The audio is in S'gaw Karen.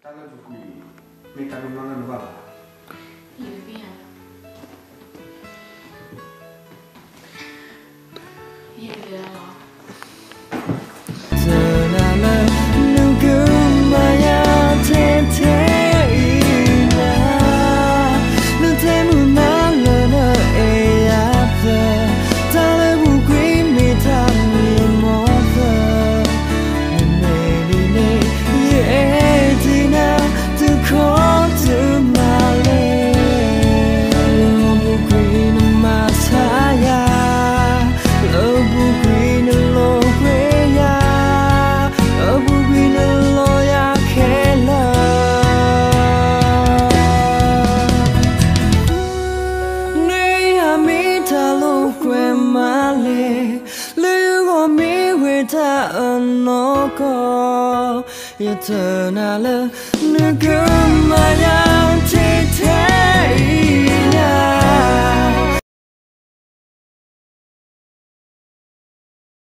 တၢ်လၢပူၤကွံာ် မ့ၢ်တၢ်မ့ၢ်မီၢ်လၢနဘၣ်လီၤ. ယ တနၤလၢ နကမၤယၤထဲထဲအံၤနၤ, နတဲမုာ်နၤလၢနအဲၣ်ယၤသၢ, တၢ်လၢပူၤကွံာ်မ့ၢ်တၢ်မ့ၢ်မီၢ်သၢ, နမ့ၢ်ဒ်န့ၣ် ယအဲၣ်ဒိးနၤ တခီတမးလဲၣ်. လၢပူၤကွံာ်နမၤဆါယၤ, လၢပူၤကွံာ်နလိာ်ကွဲယၤ, လၢပူၤကွံာ်နလီယၤခဲလၢာ်. နယၤမ့ၢ်တၢ်လိာ်ကွဲမးလဲၣ်, လၢယဂီၢ်မ့ၢ်ဝဲတၢ်အနီၢ်ကီၢ်, ယတနၤလၢ နကမၤယၤထဲ